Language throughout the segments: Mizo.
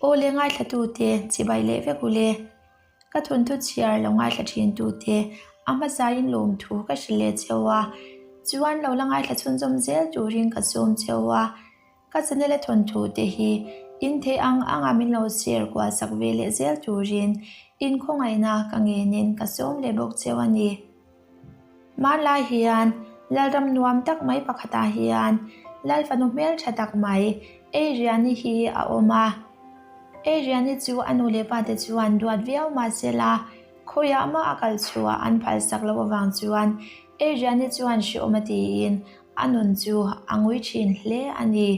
Aw le ngaithlatute chibai leh vek u le. Ka thawnthu chhiar lo ngaithla thintute a hmasain lawmthu ka hrilh leh cheu a, chuan lo la ngaithla chhunzawm zel turin ka sawm cheu a. Ka channel a thawnthu te hi in theih ang anga min lo share kual sak ve leh zel turin in khawngaihna ka ngenin ka sawm leh bawk cheu a ni. Hmanlai hian Lalram nuam tak mai pakhatah hian Lal fanu hmeltha tak mai Adriani hi a awm a. Adriani chu a nu leh pa te chuan duat viau mahsela khawiah mah a kal chhuah an phalsak loh avang chuan Adriani chuan hreawm a tiin A nun chu a ngui thin hle a ni.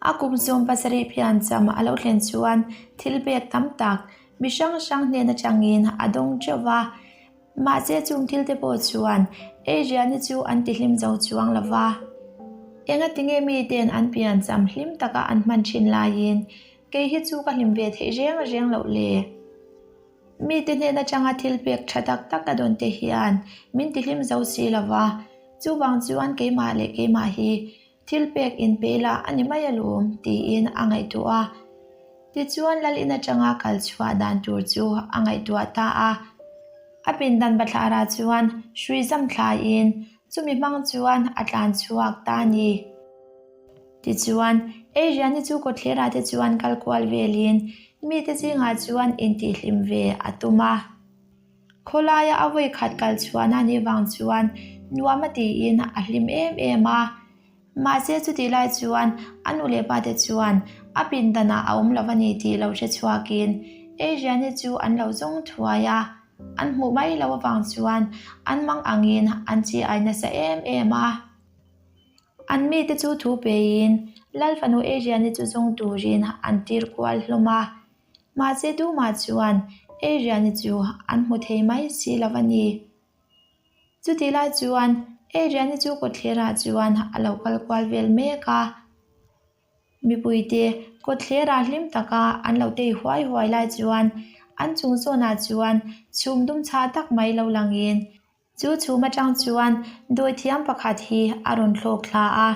A kum 70 piancham a lo thlen chuan thil pek tam tak mi hrang hrang hnen atangin a dawng teuh va. Mahse chung thil te pawh chuan Adrian-i chu an tihlim zo chuang lo va. Engatinge miten an piancham hlim taka an hman thin laiin kei hi chu ka hlim ve theih reng reng loh le? Mite hnen atanga thil pek tha tak tak ka dawn te hian min tihlim zo si lo va, chuvang chuan keimah leh keimah hi thil pek inpe la a ni mai alawm tiin a ngaihtuah a. Tichuan Lal in atanga kal chhuah dan tur chu a ngaihtuah ta a. A pindan bathlarah chuan hrui zam thlaiin chumi hmang chuan a tlan chhuak ta a ni. Tichuan, Adrian-i chu kawtthlerah te chuan kal kual velin mite zingah chuan intihhlim ve a tum a. Khawlaia a vawi khat kal chhuahna nih vang chuan nuam a tiin a hlim em em a. Mahse chutih lai chuan a nu leh pate chuan a pindanah a awm lo a ni tih lo hre chhuakin Adrian-i chu an lo zawng thuai a. An hmuh mai loh avang chuan an mang angin an chi ai nasa em em a. An mite chu thu peiin Lal fanu Adrian-i chu zawng turin an tir kual hlawm a. Mahse tumah chuan Adrian-i chu an hmu thei mai si lo a ni. Chutih lai chuan Adrian-i chu kawtthlerah chuan a lo kal kual vel mek a. Mipuite kawtthlerah hlim taka an lo tei huai huai lai chuan an chung zawnah chuan chhum dum chhah tak mai lo langin Chu chhum atang chuan dawithiam pakhat hi a rawn thlawk thla a.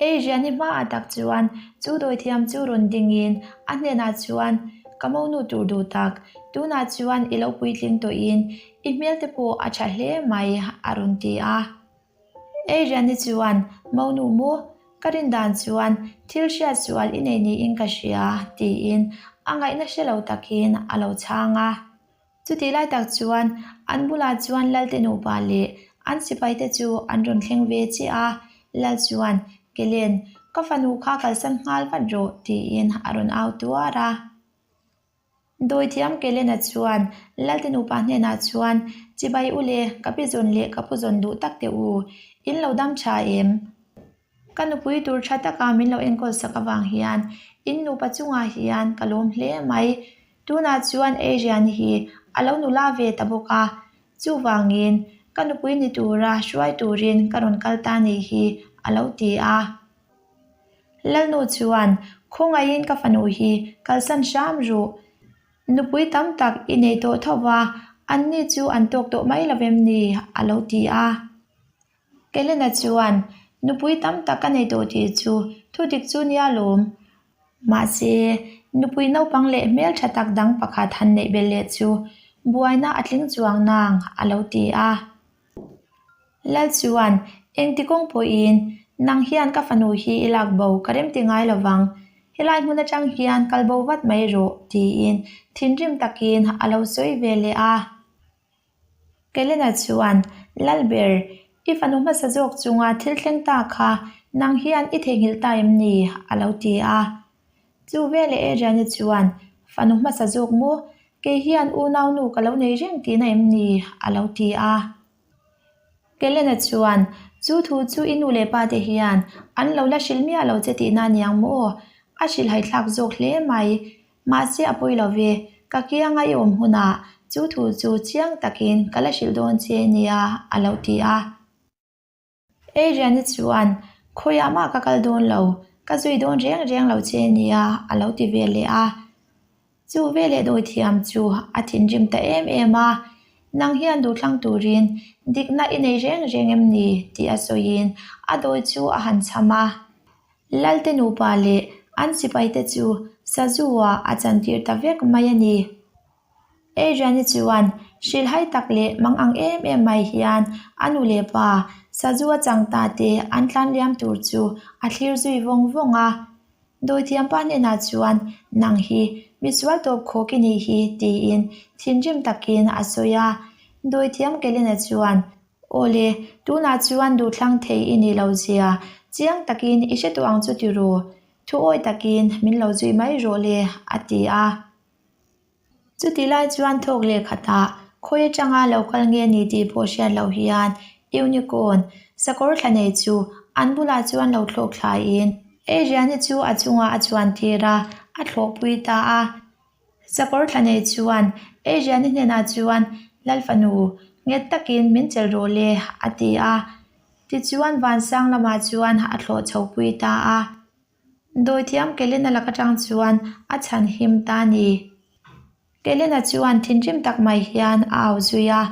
Adrian-i hmaah tak chuan chu dawithiam chu rawn dingin a hnenah chuan, Ka monu tur duh tak, tunah chuan i lo puitling tawhin i hmel te pawh a tha hle mai, a rawn ti a. Adrian-i chuan, Monu maw? Ka rin dan chuan thil hriat sual i nei niin ka hria, tiin a ngaihna hre lo takin a lo chhang a. Chutih lai tak chuan an bulah chuan Lalte nupa leh an sipaite chu an rawn thleng ve chiah a, Lal chuan, Kelen, ka fanu kha kalsan nghal vat rawh, tiin a rawn au tuar a. Dawithiam Kelena chuan Lalte nupa hnenah chuan, Chibai u le, ka pi zawn leh ka pu zawn duh tak teh u, in lo dam tha em? Ka nupui tur tha taka min lo enkawl sak avang hian in nupa chungah hian ka lawm hle mai. Tunah chuan Adrian hi a lo nula ve ta bawk a, chuvangin ka nupui ni tura hruai turin ka rawn kal ta nih hi a lo ti a. Lalnu chuan, Khawngaihin ka fanu hi kalsan hram ruh. Nupui tam tak i nei tawh tho va, anni chu an tawk tawh mai lo vem ni? a lo ti a. Helena chuan, Nupui tam tak ka nei tawh tih chu thu dik chu nia lawm. Mahse, nupui naupang leh hmeltha tak dang pakhat han neih belh leh chu buaina a tling chuang nang, a lo ti a. Lal chuan, Engti kawng pawhin, nang hian ka fanu hi i lak bo ka remti ngai lo vang. Helai hmun atang hian kal bo vat mai rawh, tiin thinrim takin a lo sawi ve leh a. Helena chuan, Lalber, i fanu hmasa zawk chunga thil thleng ta kha nang hian i theihnghilh ta em ni? a lo ti a. Chu veleh Adrian-i chuan, Fanu hmasa zawk maw? Kei hian unaunu ka lo nei reng tihna em ni? a lo ti a. Helena chuan, Chu thu chu i nu leh pa te hian an lo la hrilh miah lo che tihna aniang maw? A hrilhhaithlak zawk hle mai. Mahse a pawi lo ve, ka kianga i awm hunah chu thu chu chiang takin ka la hrilh dawn che nia, a lo ti a. Adrian-i chuan, Khawiah mah ka kal dawn lo, ka zui dawn reng reng lo che nia, a lo ti ve leh a. Chu veleh dawithiam chu a thinrim ta em em a, Nang hian duhthlang turin dikna i nei reng reng em ni? tih a sawiin a dawi chu a han chham a. Lalte nupa leh an sipaite chu Sazu-ah a chantir ta vek mai a ni. Adrian-i chuan hrilhhai tak leh mang ang em em mai hian a nu leh pa Sazu a chang ta te an tlan liam tur chu a thlir zui vawng vawng a. Dawithiam pa hnenah chuan nang hi misual tawp khawk i nih hi tiin thinrim takin a sawi a. Dawithiam Kelena chuan Aw le, tunah chuan duhthlang thei i nih lo zia chiang takin i hre tawh ang chu ti ru, thu awi takin min lo zui mai rawh le a ti a. Chutih lai chuan thawk leh khatah khawi atanga lo kal nge ni tih pawh hriat loh hian Unicorn sakawr thla nei chu an bulah chuan lo thlawk thlaiin Adrian-i chu a chungah a chuan tir a, a thlawhpui ta a. Sakawr thla nei chuan Adrian-i hnenah chuan Lal fanu nghet takin min chelh rawh le a ti a. Tichuan vansang lamah chuan a thlawh chhopui ta a. Dawithiam Kelena lak atang chuan a chhan him ta a ni. Kelena chuan thinrim tak mai hian a au zui a,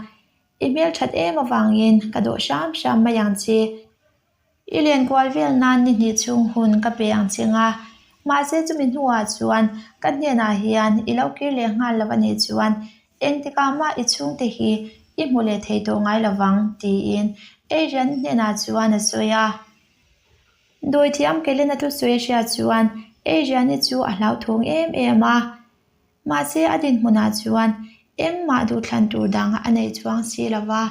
I hmelthat em avangin ka dawh hram hram mai ang che. I len kual vel nan ni hnih chhung hun ka pe ang che nga. Mahse chumi hnuah chuan ka hnenah hian i lo kir leh nghal lo a nih chuan engtikah mah i chhungte hi i hmu leh thei tawh ngai lovang tiin Adrian hnenah chuan a sawi a. Dawithiam Kelena thusawi a hriat chuan Adrian-i chu a hlauthawng em em a. Mahse a dinhmunah chuan engmah duhthlan tur dang a neih chuang si lo va.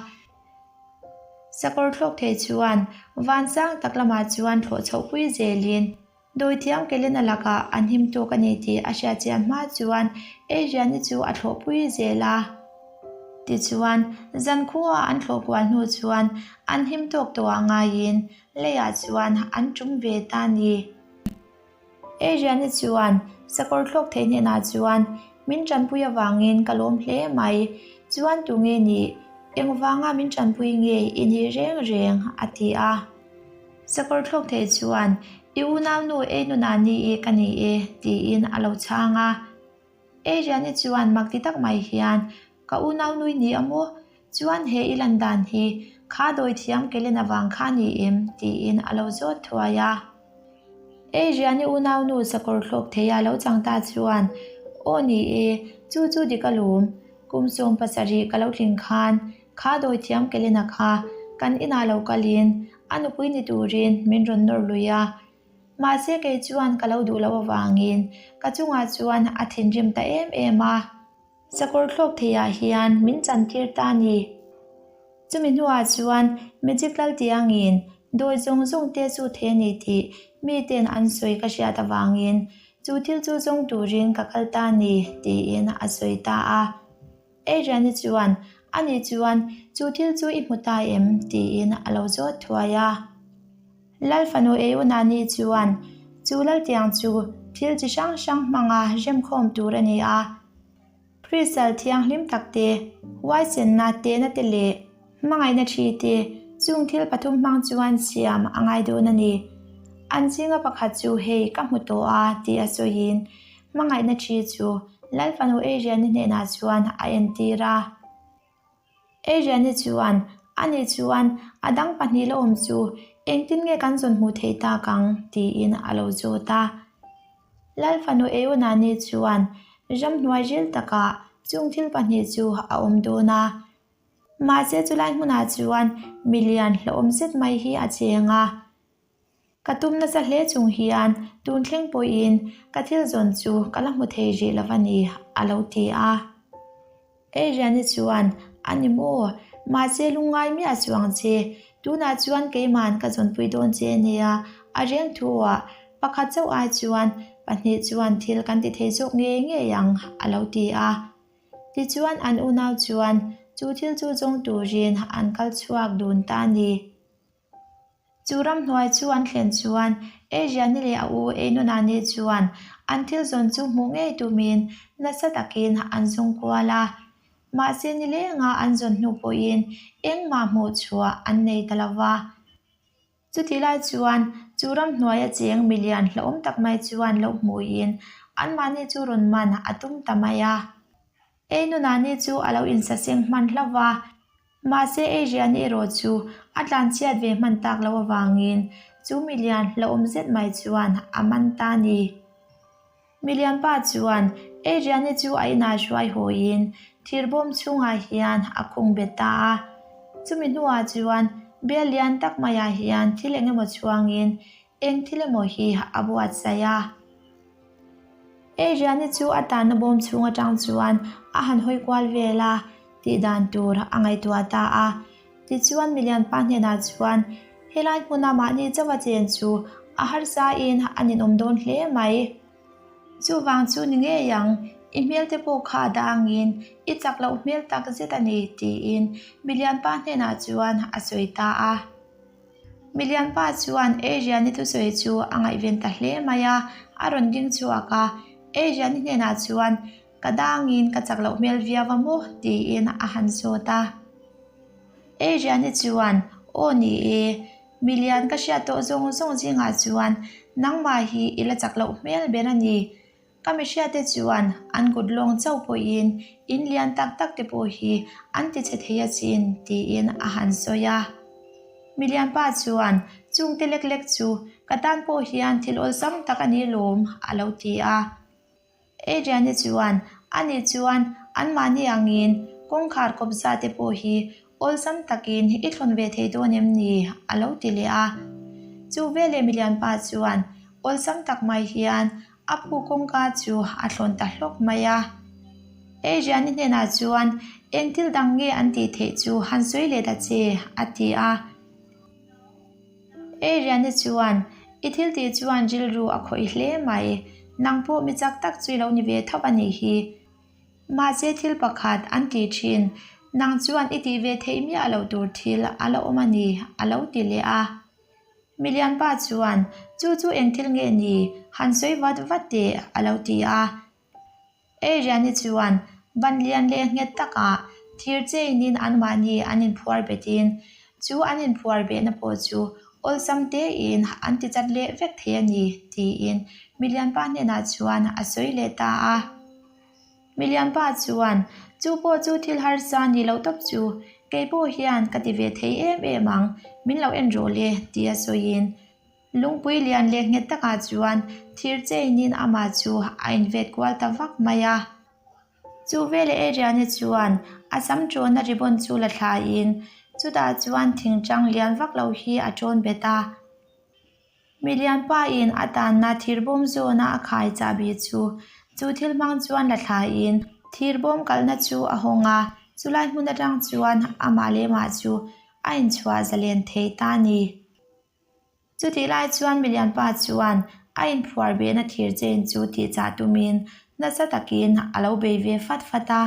Sakawr thlawk thei chuan vansang tak lamah chuan thlawh chhoh pui zelin Dawithiam Kelena lakah an him tawk a ni tih a hriat chian hma chuan Adrian-i chu a thlawh pui zel a. Tichuan, zankhuaah an thlawh kual hnu chuan an him tawk tawhah ngaiin Leiah chuan an tum ve ta ni. Adrian-i chuan sakawr thlawk theih hnenah chuan min tanpui avangin ka lawm hle mai. Chuan tu nge nih? Engvanga min tanpui nge i nih reng reng? a ti a. Sakawr thlawk theih chuan I unaunu Einuna ni i ka ni e tiin a lo chhang a. Adrian-i chuan mak ti tak mai hian Ka unaunui ni a maw? Chuan he i lan dan hi kha dawi thiam Kellen avang kha ni em? tiin a lo zawt thuai a. Adrian-i unaunu sakawr thlawk thei a lo chang ta chuan, Aw ni e, chu chu dik alawm. Kum 70 ka lo tling khan kha dawi thiam Kellen-a kha kan inah lo kalin a nupui ni turin min rawn nawr lui a. Mahse kei chuan ka lo duh loh avangin ka chungah chuan a thinrim ta em em a. Sakawr thlawk theiah hian min chantir ta a ni. Chumi hnuah chuan Magic lal tiangin dawi zawng zawng te chu thei a ni tih miten an sawi ka hriat avangin chu thil chu zawng turin ka kal ta a ni tiin a sawi ta a. Adrian-i chuan, Ani chuan chu thil chu i hmu ta em? tiin a lo zawt thuai a. Lal fanu Eunani chuan chu laltiang chu thil chi hrang hrang hmanga remkhawm tur a ni a. Kristal thianghlim tak te, huaisenna tehna te leh hmangaihna thi te chung thil pathum hmang chuan siam a ngai dawn a ni. An zinga pakhat chu hei ka hmu tawh a tih a sawiin hmangaihna thi chu Lal fanu Adrian-i hnenah chuan a entir a. Adrian-i chuan, Ani chuan a dang pahnih la awm chu engtin nge kan zawn hmuh theih tak ang? tiin a lo zawt a. Lal fanu Eunani chuan ramhnuai ril takah chung thil pahnih chu a awm dawn a. Mahse chulai hmunah chuan milian hlauhawm zet mai hi a cheng a. Ka tum nasa hle chung hian tun thleng pawhin ka thil zawn chu ka la hmu thei rih lo a ni, a lo ti a. Adrian-i chuan, A ni maw? Mahse lungngai miah chuang che, tunah chuan keima'n ka zawnpui dawn che nia, a reng thu-ah pakhat chauh ai chuan pahnih chuan thil kan ti thei zawk ngei ngei ang, a lo ti a. Tichuan an unau chuan chu thil chu zawng turin an kal chhuak dun ta a ni. Chu ramhnuai chu an thlen chuan Adrian-i leh a u Einunani chuan an thil zawn chu hmuh ngei tumin nasa takin an zawng kual a. Mahse nilenga an zawn hnu pawhin engmah hmuh chhuah an nei ta lo va. Chutih lai chuan chu ramhnuaia cheng milian hlauhawm tak mai chuan lo hmuhin anmahni chu rawn man a tum ta mai a. Einunani chu a lo insaseng hman hlauh va. Mahse Adrian erawh chu a tlanchhiat ve hman tak loh avangin chu milian hlauhawm zet mai chuan a man ta a ni. Milianpa chuan Adrian-i chu a inah hruai hawiin thirbawm chhungah hian a khung bet ta a. Chumi hnuah chuan bel lian tak maiah hian thil eng emaw chhuangin eng thil emaw hi a buatsaih a. Adrian-i chu a tanna bawm chhung atang chuan a han hawi kual vel a, tih dan tur a ngaihtuah ta a. Tichuan milianpa hnenah chuan helai hmuna mahni chauha chen chu a harsa in a ninawm dawn hle mai. Chuvang chu ni ngei ang, i hmel te pawh kha a dangin i chak loh hmel tak zet a ni tiin milianpa hnenah chuan a sawi ta a. Milianpa chuan Adrian-i thusawi chu a ngaihven ta hle mai a, a rawn ding chhuak a. Adrian-i hnenah chuan Ka dangin ka chak loh hmel viau a maw? tiin a han zawt a. Adrian-i chuan, Aw ni e, milian ka hriat tawh zawng zawng zingah chuan nangmah hi i la chak loh hmel ber a ni. Ka mihriate chuan an kut lawng chauh pawhin in lian tak tak te pawh hi an ti chhe thei asin, tiin a han sawi a. Milianpa chuan, Chungte lek lek chu ka tan pawh hian thil awlsam tak a ni lawm, a lo ti a. Adrian-i chuan, Ani chuan anmahni angin kawngkhar kawpza te pawh hi awlsam takin i thlawn ve thei dawn em ni? a lo ti leh a. Chu veleh milianpa chuan awlsam tak mai hian a phu kawngka chu a thlawn ta hlawk mai a. Adrian-i hnenah chuan, Eng thil dang nge an tih theih chu han sawi leh ta che? a ti a. Adrian-i chuan, I thil tih chuan rilru a khawih hle mai. Nang pawh mi chak tak chu i lo ni ve tho a nih hi. Mahse thil pakhat an ti thin, nang chuan i tih ve theih miah loh tur thil a la awm a ni, a lo ti leh a. Milianpa chuan, Chu chu eng thil nge ni? Han sawi vat vat teh, a lo ti a. Adrian-i chuan ban lian leh nghet takah thir chain-in anmahni an inphuar betin chu an inphuar behna pawh chu awlsam tein an ti chat leh vek thei a ni tiin Milianpa hnenah chuan a sawi leh ta a. Milianpa chuan chu pawh chu thil harsa ni loh tawp chu kei pawh hian ka ti ve thei em em ang, min lo en rawh le tia sawiin Lungpui lian leh nghet takah chuan thir chain-in amah chu a invet kual ta vak mai a. Chu veleh Adrian-i chuan a sam ṭawnna ribbon chu la thlaiin chutah chuan thingṭang lian vak lo hi a ṭawn bet a. Milian pain a tanna thir bawm zawna a khai chahbi chu chu thil hmang chuan la thlaiin thir bawm kalna chu a hawng a, chulai hmun aṭang chuan amah leh mah chu a inchhuah zalen thei ta a ni. Chutih lai chuan milianpa chuan a inphuar behna thir chain chu tihchah tumin nasa takin a lo bei ve fat fat a.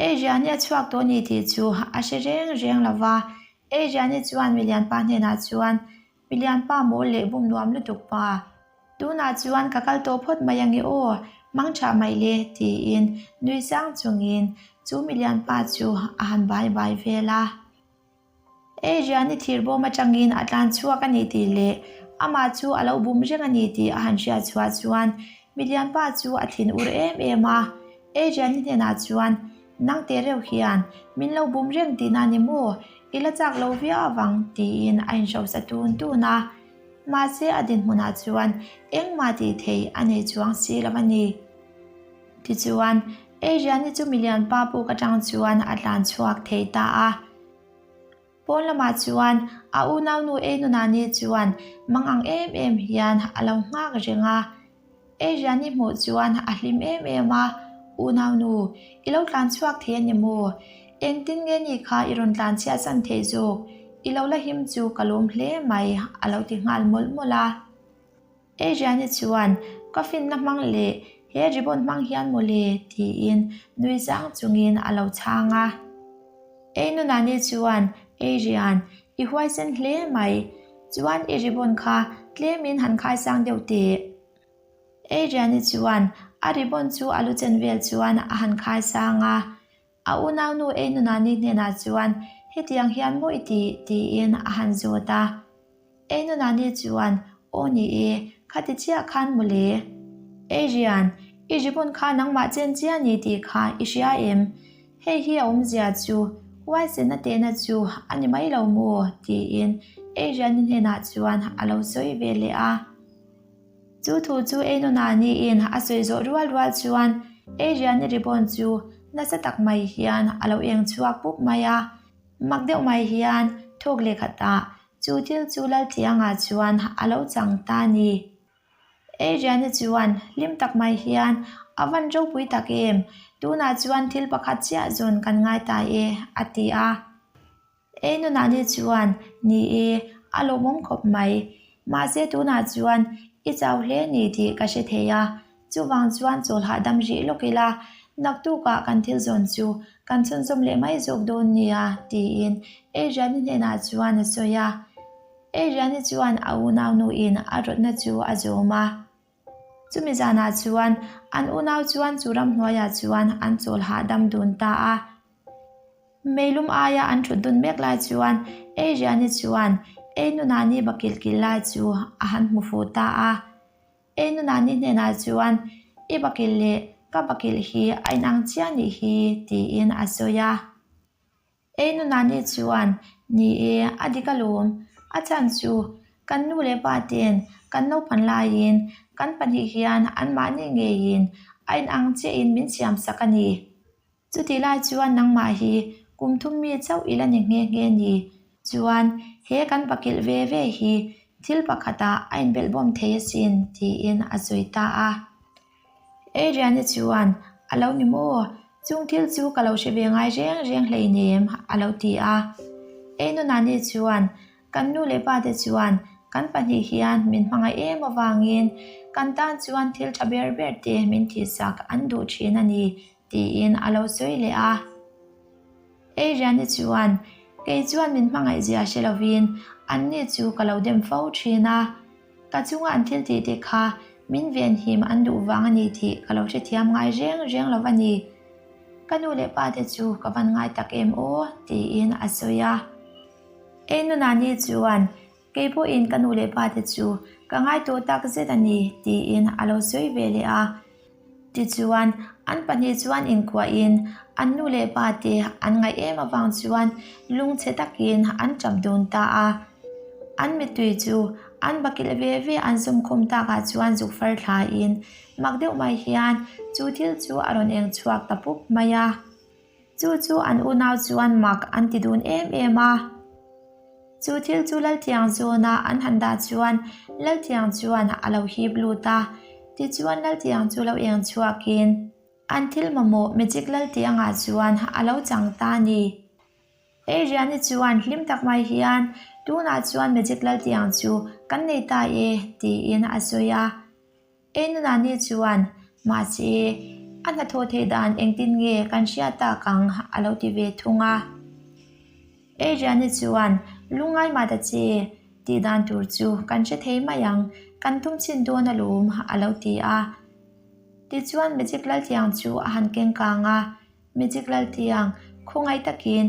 Adrian-i a chhuak tawh ni tih chu a hre reng reng lo va. Adrian-i chuan milianpa hnenah chuan, Milianpa mawl leh bum nuam lutuk pa, tunah chuan ka kal tawh phawt mai ange aw, mang tha mai le, tiin nui sang chungin chu milianpa chu a han bai bai vel a. Adrian-i thirbawm atangin a tlan chhuak a ni tih leh amah chu a lo bum reng a ni tih a han hriat chhuah chuan milianpa chu a thin ur em em a. Adrian-i hnenah chuan, Nang teh reuh hian min lo bum reng tihna ni maw? I la chak lo viau avang tiin a inhrosa tun tun a. Mahse a dinhmunah chuan engmah tih theih a nei chuang si lo a ni. Tichuan, Adrian-i chu milianpa puk atang chuan a tlan chhuak thei ta a. Pawn lamah chuan a unaunu Einunani chuan mang ang em em hian a lo nghak reng a. Adrian-i hmuh chuan a hlim em em a, Unaunu, i lo tlan chhuak thei a ni maw? Engtin nge ni kha i rawn tlan chhiat san thei zawk? I lo la him chu ka lawm hle mai, a lo ti nghal mawlh mawlh a. Adrian-i chuan, Ka finna hmang leh he ribbon hmang hian mawle, tiin nui zang chungin a lo chhang a. Einunani chuan, Adrian, i huaisen hle mai. Chuan i ribbon kha tlemin han khaisang deuh teh. Adrian-i chuan a ribbon chu a lu chen vel chuan a han khaisang a. A unaunu Einunani hnenah chuan, Hetiang hian maw i tih? tiin a han zawt a. Einunani chuan, Aw ni e, khati chiah khan mawle. Adrian, i ribbon kha nangmah chen chiah ni tih kha i hria em? Hei hi a awmzia chu huaisenna tehna chu a ni mai lo maw? tiin Adrian-i hnenah chuan a lo sawi ve leh a. Chu thu chu Einona niin a sawi zawh rual rual chuan Adrian-i ribbon chu nasa tak mai hian a lo eng chhuak pup mai a. Mak deuh mai hian thawk leh khatah chu thil chu Lalthianga chuan a lo chang ta a ni. Adrian-i chuan hlim tak mai hian a van ropui tak em, tunah chuan thil pakhat chiah zawn kan ngai ta e, a ti a. Ei nunah ni chuan, Ni e, a lawmawm khawp mai. Mahse tunah chuan i chau hle ni tih ka hre thei a, chuvang chuan chawl hahdam rih lawk ila, naktukah kan thil zawn chu kan chhunzawm leh mai zawk dawn nia, tiin Adrian-i hnenah chuan a sawi a. Adrian-i chuan a unaunuin a rawtna chu a zawm a. Chumi zanah chuan an unau chuan chu ramhnuaiah chuan an chawl hahdam dun ta a. Meilum aia an thut dun mek lai chuan Adrian-i chuan Einunani bakilh kilh lai chu a han hmu fuh ta a. Einunani hnenah chuan, I bakilh leh ka bakilh hi a inang chiah nih hi, tiin a sawi a. Einunani chuan, Ni e, a dik alawm. A chhan chu kan nu leh pa ten kan naupan laiin kan pahnih hian anmahni ngeiin a inang chiahin min siamsak a ni. Chutih lai chuan nangmah hi kum thum mi chauh i la ni nghe nghe ni. Chuan he kan pakilh ve ve hi thil pakhatah a inbelhbawm thei asin tiin a sawi ta a. Adrian-i chuan, A lo ni maw? Chung thil chu ka lo hre ve ngai reng reng hleinem a lo ti a. Einunani chuan, Kan nu leh pa te chuan kan pahnih hian min hmangaih em avangin kan tan chuan thil tha ber ber te min tihsak an duh thin a ni tiin a lo sawi leh a. Adrian-i chuan, Kei chuan min hmangaih zia hre lovin anni chu ka lo dem fo thin a. Ka chunga an thil tih te kha min venhim an duh vang a ni tih ka lo hrethiam ngai reng reng lo va ni. Ka nu leh pa te chu ka van ngai tak em aw tiin a sawi a. Ei nunani chuan kei pawhin ka nu leh pa te chu ka ngai tawh tak zet a ni tiin a lo sawi ve leh a. Tichuan, an pahnih chuan inkuahin an nu leh pa te an ngaih em avang chuan lungchhe takin an tap dun ta a. An mittui chu an bakilh ve ve an zumkhum takah chuan zuk far thlain mak deuh mai hian chu thil chu a rawn eng chhuak ta pup mai a. Chu chu an unau chuan mak an ti dun em em a. Chu thil chu Lalthiang zawna an han dah chuan Lalthiang chuan a lo hip lut a. Tichuan Lalthiang chu lo eng chhuakin an thil mamawh Magic Laltiangah chuan a lo chang ta a ni. Adrian-i chuan hlim tak mai hian tunah chuan Magic Laltiang chu kan nei ta e tiin a sawi a. Einunani chuan, Mahse, a hnathawh theih dan engtin nge kan hriat tak ang a lo ti ve thung a. Adrian-i chuan, Lungngai mah ta che, tih dan tur chu kan hre thei mai ang, kan tum chhin dawn alawm a lo ti a. Tichuan Magic Lalthiang chu a han keng kang a, Magic Lalthiang, khawngaih takin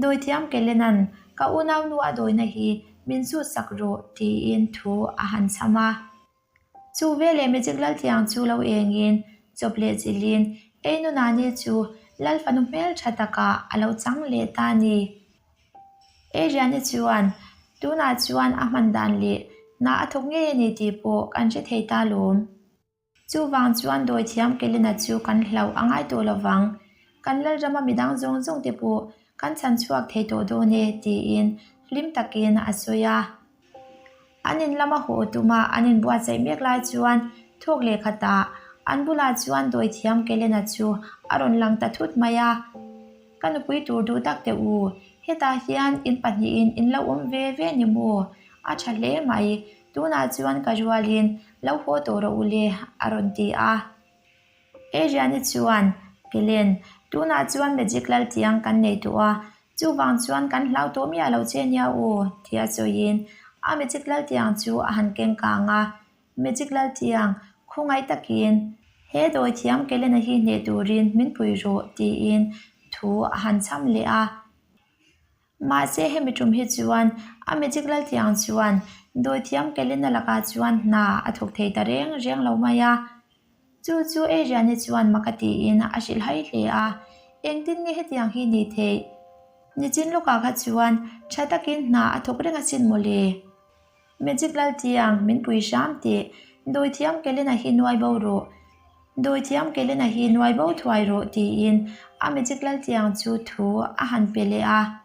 Dawithiam Kelenan ka unaunu a dawina hi min zut sak rawh tiin thu a han chham a. Chu veleh Magic Lalthiang chu lo engin chawp leh chilhin Einunani chu Lalfanu hmel tha takah a lo chang leh ta a ni. Adrian-i chuan, Tunah chuan a hman dan leh hna a thawk ngei a ni tih pawh kan hre thei ta lawm. Chuvang chuan dawithiam Kelena chu kan hlauh a ngai tawh lovang. Kan Lalrama midang zawng zawng te pawh kan chhan chhuak thei tawh dawn e, tiin hlim takin a sawi a. An in lama haw tuma an inbuatsaih mek lai chuan thawk leh khatah an bulah chuan dawithiam Kelena chu a rawn lang ta thut mai a. Ka nupui tur duh tak teh u, hetah hian in pahnihin in lo awm ve ve ni maw? A tha hle mai, tunah chuan ka rualin lo haw tawh rawh u le, a rawn ti a. Adrian-i chuan, Kelen, tunah chuan Magic Laltiang kan nei tawh a, chuvang chuan kan hlau tawh miah lo che nia aw, tia sawiin a Magic Laltiang chu a han keng kang a. Magic Laltiang, khawngaih takin he dawithiam Kelena hi hneh turin min pui rawh, tiin thu a han chham leh a. Mahse hemi tum hi chuan a magic laltiang chuan dawithiam Kelena lakah chuan hna a thawk thei ta reng reng lo mai a. Chu chu Adrian-i chuan mak a tiin a hrilh hai hle a, Engtin nge hetiang hi ni theih? Nichin lawkah kha chuan tha takin hna a thawk reng asin mawle. Magic laltiang min pui hram teh. Dawithiam Kelena hi nuai bo rawh, Dawithiam Kelena hi nuai bo thuai rawh tiin a magic laltiang chu thu a han pe leh a.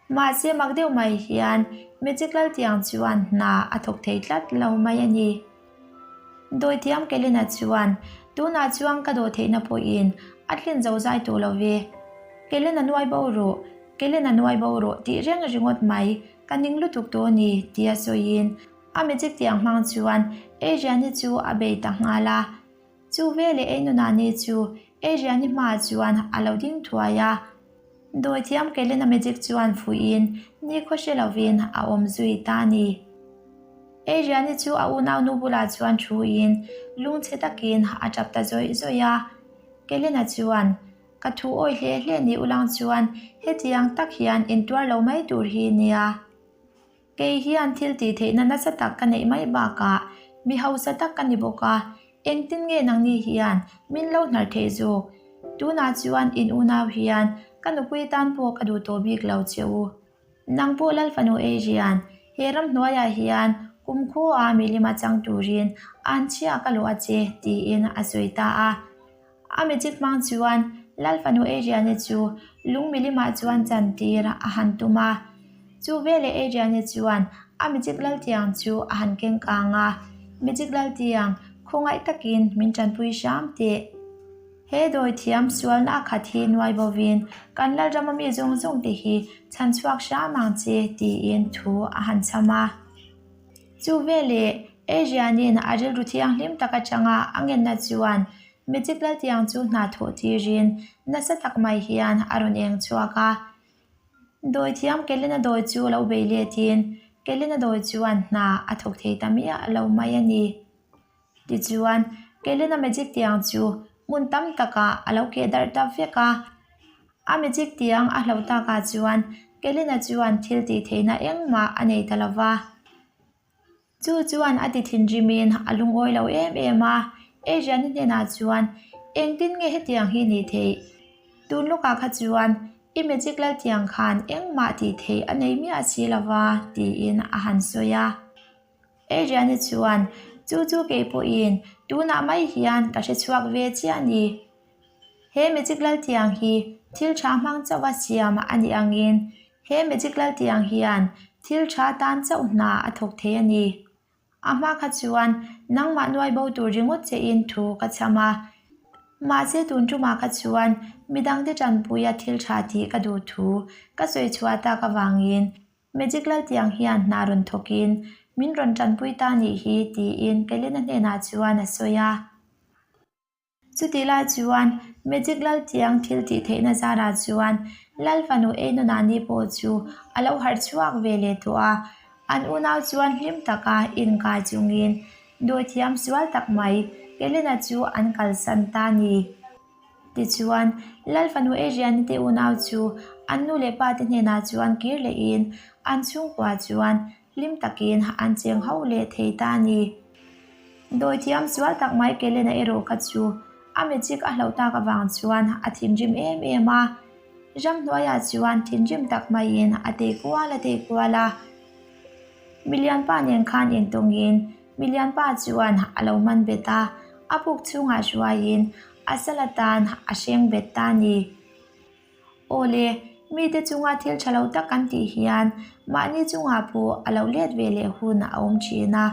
Mahse mak deuh mai hian magic laltiang chuan hna a thawk thei tlat lo mai a ni. Dawithiam Kelena chuan tunah chuan ka dawh theihna pawhin a tlin zo zai tawh lo ve. Kelena nuai bo rawh, Kelena nuai bo rawh tih reng ringawt mai ka ning lutuk tawh a ni tia sawiin A magic tiang hmang chuan Adriani chu a bei ta nghal a. Chu veleh Einunani chu Adriani hmaah chuan a lo ding thuai a. Dawithiam Kelena magic chuan fuihin nikhua hre lovin a awm zui ta a ni. Adriani chu a unaunu bulah chuan thuin lungchhe takin a tap ta zawih zawih a. Kelena chuan, Ka thu awi hle hle ni ulang chuan hetiang tak hian intuar lo mai tur hi nia. Kei hian thil tih theihna nasa tak ka neih mai bakah mi hausa tak ka ni bawk a, engtin nge nangni hian min lo hnar theih zawk? Tunah chuan in unau hian ka nupui tan pawh ka duh tawh bik lo che u. Nang pawh Lalfanu Adrian, he ramhnuaiah hian kumkhua milima chang turin anchhia ka luah a che, tiin a sawi ta a. A magic hmang chuan Lal fanu Adriane chu lung milimah chuan chantir a han tum a. Chu veleh Adriane chuan a magic laltiang chu a han keng kang a, Magic laltiang, khawngaih takin min tanpui hram teh. He dawithiam sualna a khat hi nuai bovin kan Lalrama mi zawng zawng te hi chhan chhuak hram ang che tiin thu a han chham a. Chu veleh Adrian-in a rilru thianghlim tak atanga a ngenna chuan Magic Laltiang chu hna thawh tirin nasa tak mai hian a rawn eng chhuak a. Dawithiam Kelena dawi chu lo bei letin Kelena dawi chuan hna a thawk thei ta miah lo mai a ni. Tichuan, Kelena magic tiang chu hmun tam takah a lo keh darh ta vek a. A magic tiang a hloh takah chuan Kelena chuan thil tih theihna engmah a nei ta lo va. Chu chuan a ti thinrimin a lungawi lo em em a, Adrian-i hnenah chuan, Engtin nge hetiang hi nih theih? Tun lawkah kha chuan i magic laltiang khan engmah tih theih a nei miah si lo va, tiin a han sawi a. Adrian-i chuan, Chu chu kei pawhin tunah mai hian ka hre chhuak ve chiah a ni. He magic laltiang hi thil tha hmang chauha siam a nih angin He magic laltiang hian thil tha tan chauh hna a thawk thei a ni. A hma kha chuan nangmah nuai bo tur ringawt che in thu ka chham a. Mahse tun tumah kha chuan midangte tanpuia thil tha tih ka duh thu ka sawi chhuah tak avangin magic laltiang hian hna rawn thawkin min rawn tanpui ta nih hi tiin Kelena hnenah chuan a sawi a. Chutih lai chuan Magic Laltiang thil tih theihna zarah chuan Lal fanu Einonani pawh chu a lo harh chhuak ve leh tawh a, an unau chuan hlim taka inkai chungin dawithiam sual tak mai Kelena chu an kalsan ta a ni. Tichuan, Lal fanu Adriani te unau chu an nu leh pa te hnenah chuan kir lehin an chhungkua chuan Hlim takin an cheng ho leh thei ta a ni. Dawithiam sual tak mai Kelena erawh kha chu a magic a hloh tak avang chuan a thinrim em em a. Ramhnuaiah chuan thinrim tak maiin a tei kual a tei kual a. Milianpa nen khan intawngin Milianpa chuan a lo man bet a, a puk chhungah hruaiin a sal atan a hreng bet ta a ni. Aw le, mite chunga thil tha lo tak kan tih hian mahni chungah pawh a lo let ve leh hun a awm thin a.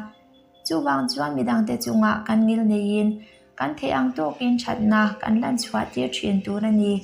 Chuvang chuan midangte chungah kan ngil neiin kan theih ang tawkin thatna kan lan chhuah tir thin tur a ni.